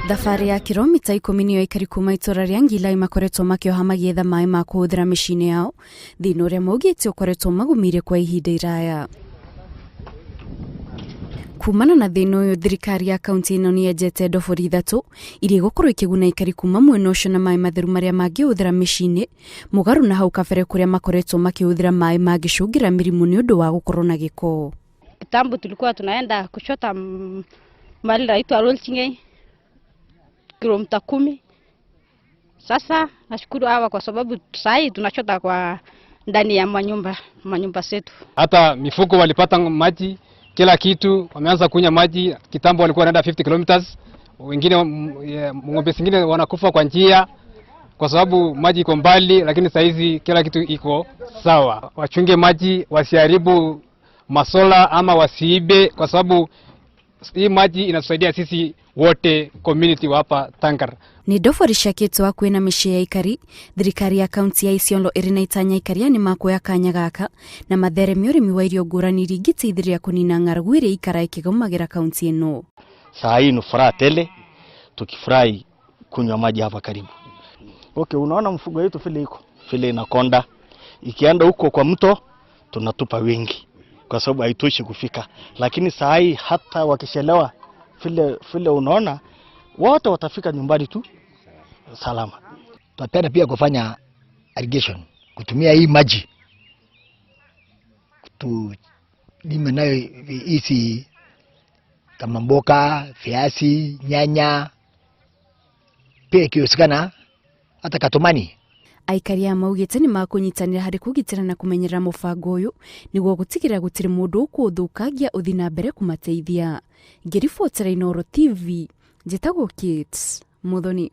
Thabarĩ ya kiromita ikũmi nĩyo aikari kuma itũra rĩa Ngilai makoretwo makĩoha magĩetha maĩ ma kũhũthĩra mĩciĩ-inĩ yao, thĩna ũrĩa maugĩte ũkoretwo magũmĩire kwa ihinda iraya. Kumana na thĩna ũyũ thirikari ya kaunti ĩno nĩ yenjete ndobori ithatũ iria igũkorwo ikĩguna aikari kuma mwena ũcio na maĩ matheru marĩa mangĩhũthĩra mĩciĩ-inĩ, mũgarũ na hau kabere kũrĩa makoretwo makĩhũthĩra maĩ mangĩcũngĩra mĩrimũ nĩ ũndũ wa gũkorwo na gĩko. Kitambo tulikuwa tunaenda kuchota mahali naitwa Lolchingei kilomita 10. Sasa nashukuru hawa kwa sababu saa hii tunachota kwa ndani ya manyumba zetu. Hata mifugo walipata maji, kila kitu wameanza kunywa maji. Kitambo walikuwa wanaenda 50 kilometers, wengine ng'ombe zingine wanakufa kwa njia kwa sababu maji iko mbali, lakini saa hizi kila kitu iko sawa. Wachunge maji, wasiharibu masola ama wasiibe, kwa sababu hii maji inatusaidia sisi wote community wa hapa Tankar. Nĩ ndobori ciakĩtwo hakuhĩ na mĩciĩ ya aikari. Thirikari ya kaunti ya Isiolo ĩrĩ na itanya aikari aya nĩ makuoya kanya gaka na matheremia ũrĩmi wa irio ngũrani iria ingĩteithĩrĩria kũnina ng'aragu ĩrĩa ikara ĩkĩgũmagĩra kaunti ĩno. Saa hii ni furaha tele, tukifurahi kunywa maji hapa karibu. Okay, unaona mfugo yetu vile iko, vile inakonda. Ikienda huko kwa mto tunatupa wingi kwa sababu haitoshi kufika. Lakini saa hii hata wakishelewa vile unaona wote watafika nyumbani tu salama. Tunapenda pia kufanya irrigation, kutumia hii maji tulime nayo hizi kama mboga, viazi, nyanya, pia ikiwezekana hata katumani. Aikari aya maugĩte nĩ makũnyitanĩra harĩ kũgitĩra na kũmenyerera mũbango ũyũ nĩguo gũtigĩrĩra gũtirĩ mũndũ ũkũũthũkangia ũthiĩ na mbere kũmateithia. Ngĩribotera Inooro TV, njĩtagwo Kate Muthoni.